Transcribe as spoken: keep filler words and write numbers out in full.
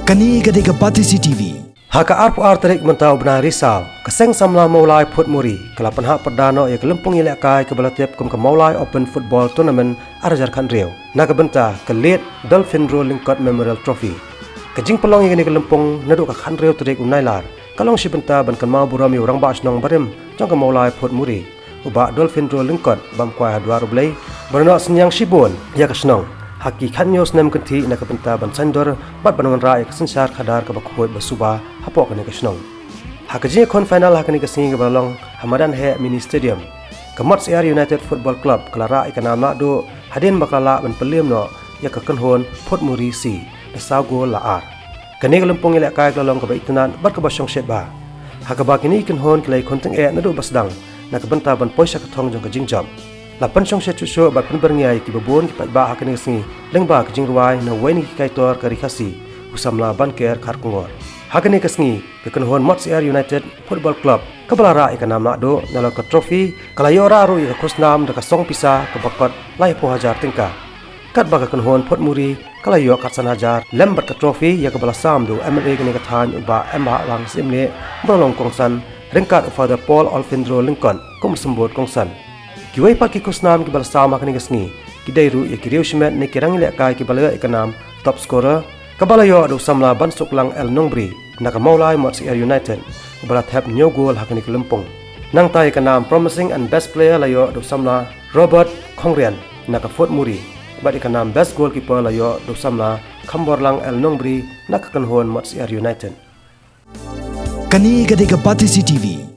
Kane ka dei ka Batesi T V. Ha ka arphew ar tarik mynta u bnai Risaw, ka Seng Samla Mawlai Phutmuri ka la pynhap pyrda noh ïa ka lympung ïalehkai kaba la tip kum ka Mawlai Open Football Tournament ar hajar khathynriew na ka bynta ka Late Dolphin Roe Lyngkot Memorial Trophy. Ka jingpynlong ïa kane ka lympung naduh ka khathynriew tarik u Nailar ka long shi bynta ban kynmaw burom ïa u rangbah shnong barim jong ka Mawlai Phutmuri, u Bah Dolphin Roe Lyngkot, bam kwai ha dwar U Blei ba u la noh synñiang shibun ïa ka shnong ha ki khathynñiew snem kynthih na ka bynta ban saiñdur bad ban wanrah ïa ka synshar khadar kaba khuid ba suba hapoh kane ka shnong. Ha ka jingïakhun final ha kane ka sngi kaba la long ha madan heh Mini Stadium, ka Motshiar United Football Club ka la rah ïa ka nam naduh hadien ba ka la lah ban pynliem noh ïa ka kynhun Phutmuri C da saw gol la ar. Kane ka lympung ïalehkai ka la long kaba itynnad bad kaba shongshit bha, ha kaba kine ki kynhun ki la ïakhun tyngeh naduh ba sdang na ka bynta ban poi sha ka thong jong ka jingjop. La pynshongshit shuh shuh bad pynbyrngia ïa kiba bun ki paidbah ha kane ka sngi lyngba ka jingrwai na uwei na ki kaitor ka Ri Khasi, u samla Banker Kharkongor. Ha kane ka sngi, ka kynhun Motshiar United Football Club kaba la rah ïa ka nam naduh nalor ka trophy ka la ïoh rah ruh ïa ka khusnam da ka song pisa kaba kot laiphew hajar tyngka. Katba ka kynhun Phutmuri ka la ïoh katsan hajar, lem bad ka trophy ïa kaba la sam da u M L A kane ka thaiñ, u Bah M. Bhahlang Syiemlieh, ba la long kongsan ryngkat u Father Paul Olfindro Lyngkot kum u symbud kongsan. Kiwei pat ki khusnam kiba la sam ha kane ka sngi ki dei ruh ïa ki riew shimet ne ki rangïalehkai kiba la ïoh ïa ka nam top scorer, kaba la ïoh da u samla Bansuklang L. Nongbri na ka Mawlai Motshiar United, uba la thep hynñiew gol ha kane ka lympung. Nangta ïa ka nam Promising and Best Player la ïoh da u samla Robert Khongrian na ka Phutmuri, bad ïa ka nam Best Goalkeeper la ïoh da u samla Khamborlang L. Nongbri na ka kynhun Motshiar United. Kane ka dei ka Batesi T V.